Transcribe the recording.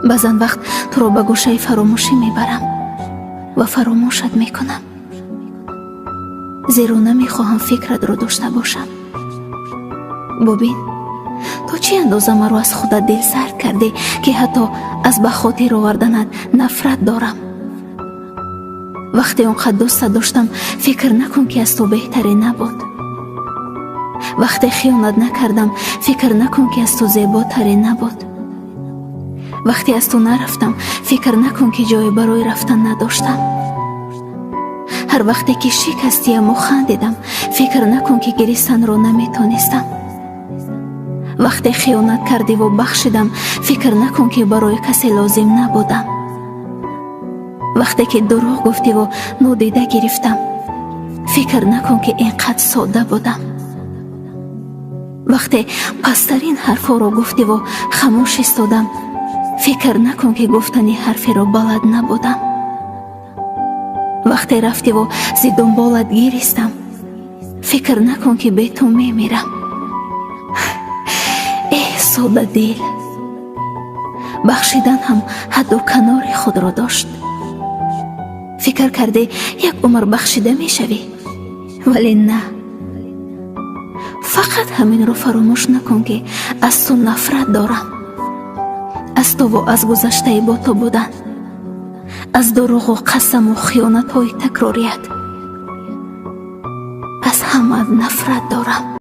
Баъзан вақт туро ба гӯшаи фаромӯшӣ мебарам ва фаромӯшат мекунам, зеро намехоҳам фикратро дошта бошам. Бубин, то чӣ андоза маро аз худат дилсард кардӣ, ки ҳатто аз ба хотир оварданат нафрат дорам. Вақте он қад дӯстат доштам, фикр накун, ки аз ту беҳтаре набуд. Вақте хиёнат накардам, фикр накун, ки аз ту зеботаре набуд. Вақте аз ту нарафтам, фикр накун, ки ҷое барои рафтан надоштам. Ҳар вақте ки шикастияму хандидам, фикр накун, ки гиристанро наметонистам. Вақте хиёнат кардиву бахшидам, фикр накун, ки барои касе лозим набудам. Вақте ки дурӯғ гуфтиву нодида гирифтам, фикр накун, ки ин қад содда будам. Вақте пасттарин ҳарфҳоро гуфтиву хамӯш истодам, фикр накун, ки гуфтани ҳарферо балад набудам. Вақте рафтиву зи дунболат гиристам, фикр накун, ки бе ту мемирам. Эҳ, соддадил, бахшидан ҳам ҳадду канори худро дошт. Фикр кардӣ, як умр бахшида мешавӣ, вале на. Фақат ҳаминро фаромӯш накун, ки аз ту нафрат дорам, аз туву аз гузаштаи бо ту будан, аз дурӯғу қасаму хиёнатҳои такрорият. Аз ҳама нафрат дорам.